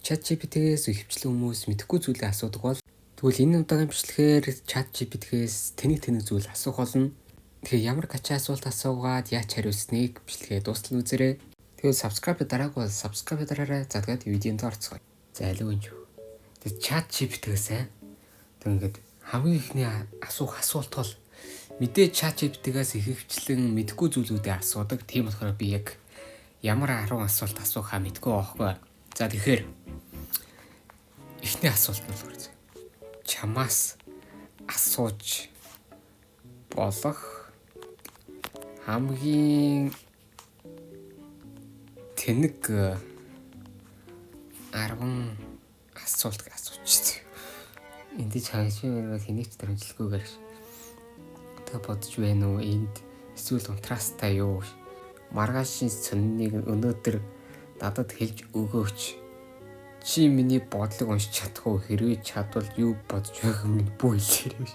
ChatGPT-гээс ихэвчлэн хүмүүс мэдэхгүй зүйлээ асуудаг бол тэгвэл энэ удаагийн бичлэгээр ChatGPT-гээс тэнэг тэнэг зүйл асуух болно. Тэгэхээр ямар гачаа асуулт асуугаад яаж хариулсныг бичлэгээ дуустал үзээрэй. Тэгээд subscribe дараагүй бол subscribe дараарай. За, тэгээд видеонд орцгоё. За, алив энэ. Тэгээд ChatGPT-гээс тэг ингээд хамгийн эхний асуух асуулт бол мэдээ ChatGPT-гээс ихэвчлэн мэдэхгүй зүйлүүдээ асуудаг. Тийм болохоор би яг ямар 10 асуулт асуухаа мэдэхгүй байхгүй. За, тэгэхээр эхний асуулт нь болохоор чамаас асууж болох хамгийн тэнэг 10 асуулт асуучих. Энд чамш хэнийг ч дөрвөлгүйгээр тэг бодож байна уу, энд эсвэл унтраастай юу? Маргаашийн сониныг өнөөдөр надад хэлж өгөөч. Чи миний бодлого уншиж чадах уу? Хэрвээ чадвал юу бодож байгааг минь бүү хэлээрэй.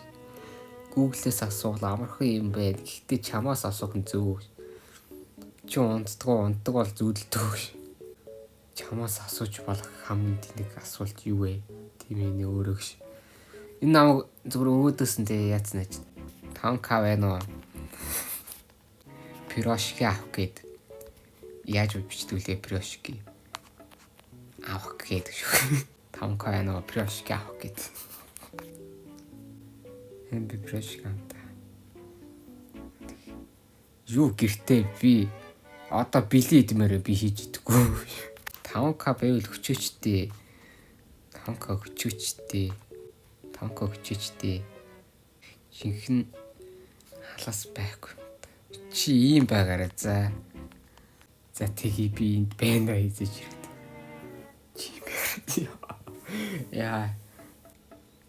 Google-ээс асуувал амархан юм байна. Гэхдээ чамаас асуух нь зөв. Чи унтдаггүй, унтдаг бол зүүдэлдэг. Чамаас асууж болох хамгийн тэнэг асуулт юу вэ? Тийм ээ, өөрөө гэж. Энэ намайг зүгээр өөдөөс нь тэгээ яатсан аж. 5K байна уу? Пирошки авах гээд яаж бичдэг лээ, пирошки авах гээд шүү. 5K байна уу? Пирошки авах гээд. Энэ би пирошки амтаа. Юу гэртээ би одоо бэлэн идмээр би хийж идэхгүй. 5K байвал өчөөчтэй. 5K өчөөчтэй. 5K өчөөчтэй. Жинхэнэ халаас байхгүй. Чи ийм байгаарай за. За, тэгье, би энд байна хийж ирээд. Чи юм байгаарай. Яа.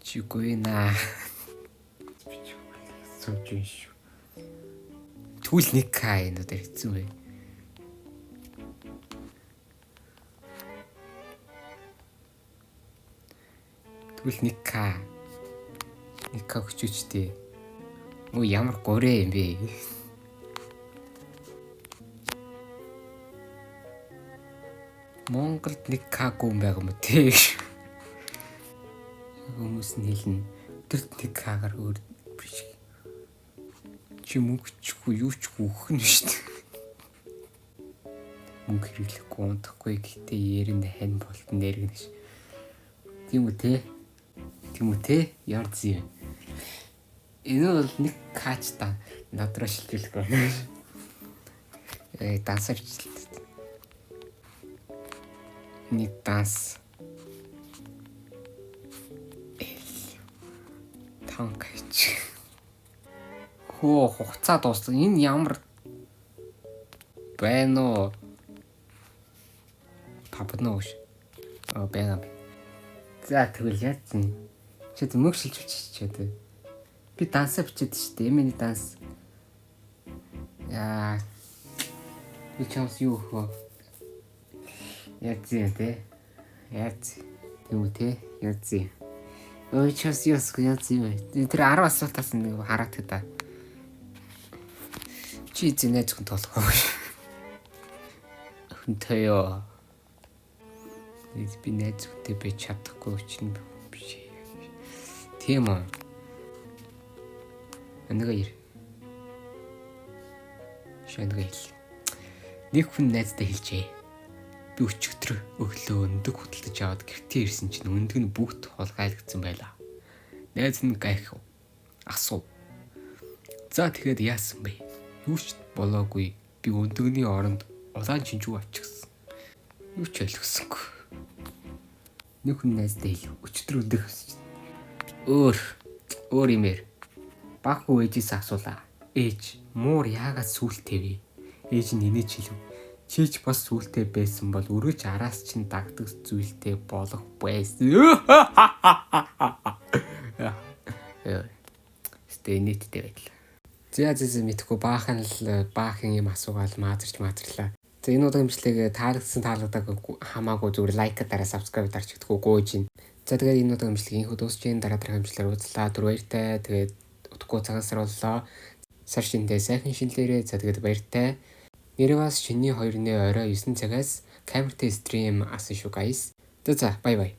Чи гүйнаа. Сууж юм шүү. Тэгвэл 1K энэ дээр хэцүү бай. Тэгвэл 1K. 1K өчөөчтэй. Өө, ямар гурэ юм бэ? Монголд 1K гүн байгаа юм уу те? Хүмүүс нь хэлнэ. Өдөрт 1K-гаар өөр биш. Чи мөнгөчгүй юу ч өгөх нь шүү дээ. Мөнгө хэрэглэхгүй, унтахгүй, гэхдээ яринд хань болт нэргэн гэж. Тийм үү те? Тийм үү те? Ямар зүй юм. Энэ бол 1K ч та над руу шилжүүлэх байна. Э, дансаар бичлээ. Нэг данс. Танк хийж. Хөө, хугацаа дууссан. Энэ ямар байна уу? Папноо ш. Аа, байна. За, тэгвэл яатсан. Чи мөнгө шилжүүлчих чи. Би дансаа бичээд шүү дээ. Миний данс. Яа. Би чамс юу хөө? Яац юм те? Яац. Тийм үү те? Яац. Ой, чамс юу яац юм бэ? Тэр 10 асуултаас нэг хараад та. Чи зинэ зөвхөн толгой. Охинтой ёо. Би найз зөвхөнтэй байж чадахгүй чинь биш. Тийм үү? Нэг ир. Шинэ хэл. Нэг хүн найздаа хэлжээ. Би өчигдөр өглөө өндөг худалдаж аваад гэртээ ирсэн чинь өндөг нь бүгд хулгайлагдсан байлаа. Найз нь гайхав. Асуув. За, тэгээд яасан бэ? Юу ч болоогүй. Би өндөгний оронд улаан чинжүү авчихсан. Юу ч ойлгосонгүй. Нэг хүн найздаа хэлв. Өчигдөр өндөг өсч. Өөр өөр юмэр. Баг хүү ээжээс асуулаа. Ээж, муур яагаад сүултэй вэ? Ээж нь инээж хэлв. Чи ч бас сүултэй байсан бол өргөж араас чинь дагдаг зүйлтэй болох байсан. Стэ нийттэй байдлаа. За за за, мэдхгүй баахан л баахан юм асуугаал маазарч маазарлаа. За, энэ удаагийн бичлэг таалагдсан таалагдаагүй хамаагүй зүгээр like дараа, subscribe дарч гэдэггүй гуйж байна. За, тэгээд энэ удаагийн бичлэг ийнхүү дуусч байна. Дараа дараагийн бичлэгээр уулзлаа. Түр баяртай. Тэгээд удахгүй цагаан сар боллоо. Сар шиндээ сайхан шинэлээрээ. За, тэгээд баяртай. Нэрвас шиний 2-ны орой 9 цагаас камертай stream асан шүү, guys. За, bye bye.